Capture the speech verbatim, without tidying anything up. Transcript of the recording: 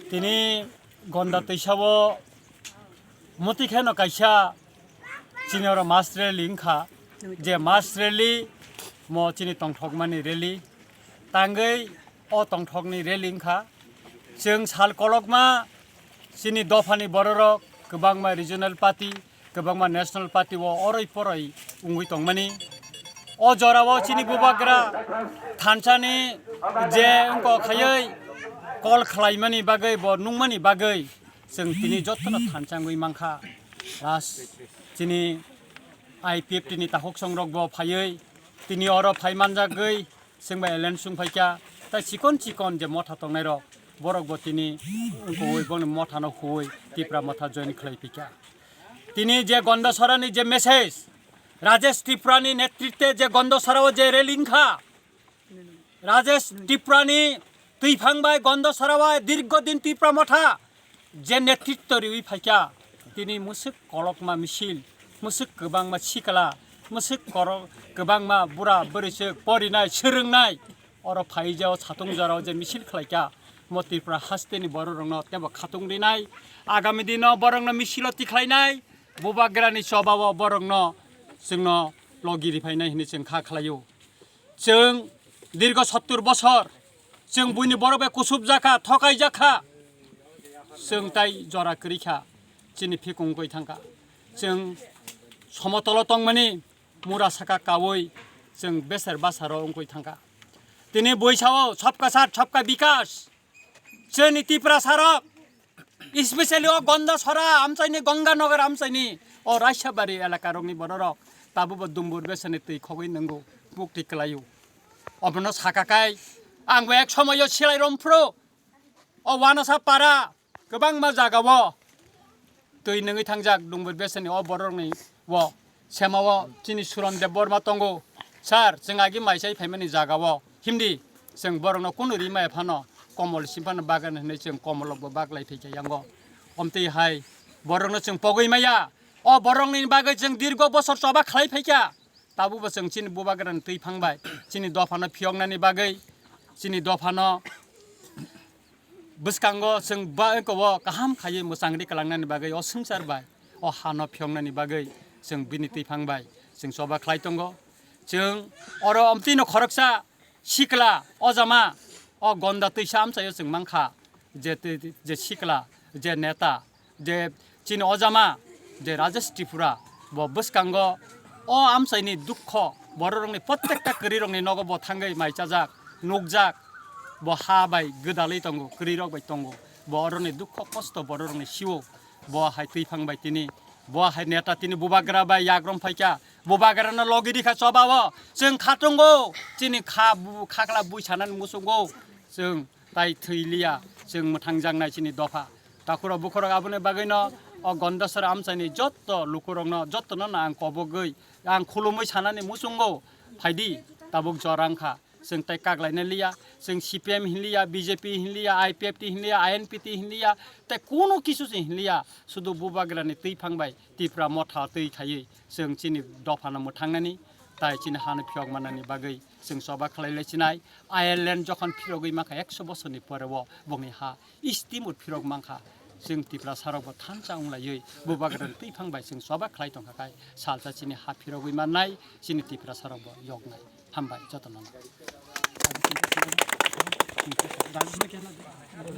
Tini Gonda twisao muti kheno kaisa chini oro mass rally wngkha, je mass rally mo chini tongthokmani rally, tangwi o tongthokni rally wngkha. Chwng sal kolokma chini dophani bororok kwbangma regional party, kwbangma national party o oroi poroi wngwi tongmani. O jorao chini bubagra thansani je wngkok khaiwi call khlaimani bagwi, bo nungmani bagwi chwng tini jotono thansa wngwi mankha. Last chini I P F T ni takhuk songrok bo phaiwi tini oro phai manjagwi chwng bai alliance wng phaikha. Tai chikon chikon je motha tongnairok, borok bo tini wngkogwi boni mothano huwi Tipra motha join khlai phikha. Tini je Gondasarani je message, Rajesh Tripurani netritwe je Gondasarao je rally wngkha, Rajesh Tripurani twiphang bai Gondasarao dirgo din Tipra motha je netritwo riwi phaikha, tini mwswk kolokma misil, mwswk kwbangma sikla, mwswk koro-, kwbangma bura bwrwiswk porinai, swrwngnai, oro phai je o satung jorao je misil khlaikha, mo Tripura hasteni bororokno teibo khatung rinai, agami dino borokno misilo tikhlainai, bubagrani chobao borokno chwngno logi riphainai hinwi chwng kha khlaio. Chwng dirgo sottur bosor chwng buini borok bai kusubjak kha, thokaijak kha, chwng tai jora kwrwi kha, chini phikung wngwi thang kha. Chwng somotolo tongmani mura saka kaui chwng beser basaro wngwi thang kha. Tini bui sao, "Sabka saath, sabka bikas." Chini Tiprasarok, especially o Gondasara amchaini, Ganganagar amchaini, o Raisabari elakarokni bororok tabukbo dumbur besani twi khogwi nwngo, bukti kwlaio. Obono saka kai, ang bo ek somoio Silairom phuru, o Wanasa para, kwbangma jagao twi nungwi thangjak, Dungbur Besani o borokni o semao chini Suron Debbarma tongo. Sir, chwng agi maisai phaimani jagao himdi, chwng borokno kunu ri maya phano, komol sim phano bagan hinwi chwng komolrokbo baglai phaikha yango. Omtwi hai borokno chwng pogwi maya. O borokni bagwi chwng dirgo bosor choba khlai phaikha. Tabukbo chwng chini bubagrani twi phang bai chini dophano phiyoknani bagwi, chini dophano bwskango chwng ba-, eko kaham khaiwi mwchangri kwlangnani bagwi o swngchar bai, o hano phiyoknani bagwi chwng bini twi phang bai chwng choba khlai tongo. Chwng oro omtwino khoroksa sikla, ojama, o Gonda twisa amchaio chwng mankha, je twi, je sikla, je neta, je chini ojama, je Rajesh Tripura, bo bwskango o amchaini dukho, bororokni, prottekta kwrwirokni nogo bo thangwi mai chajak, nukjak, bo ha bai gwdalwi tongo, kwrwirok bai tongo, bo oroni dukho kosto bororokni sio, bo hai twi phang bai tini, bo hai neta tini bubagra bai yagrom phaikha, bubagrano logi rikha chobao, chwng khatungo, chini kha bu-, khakla bui sanani muchungo, chwng tai thwi liya, chwng mwthangjaknai chini dopha. Takhurok bukhurok aboni bagwino o Gondasara amchaini jotto lukurokno, jottono no ang kobogwi, ang khulumwi sanani muchungo, phaidi, tabuk jora wngkha. Chwng tai kaklaina liya, chwng C P M hinliya, B J P hinliya, I P F T hinliya, I N P T hinliya, tai kuno kisu se hinliya, sudu bubagrani twi phang bai Tipra motha twi khaiwi chwng chini dophano mwthangnani, tai chini hano phiyok mannani bagwi chwng choba khlai lai chinai. Ireland jokhon phirogwi mankha ekso bosorni pore o bongni ha istimur phirok mankha, chwng Tiprasarokbo thansa wnglaiwi bubagrani twi phang bai chwng choba khlai tongkha khai salsa chini ha phirogwi mannai, chini Tiprasarokbo yoknai. Hambai jotono.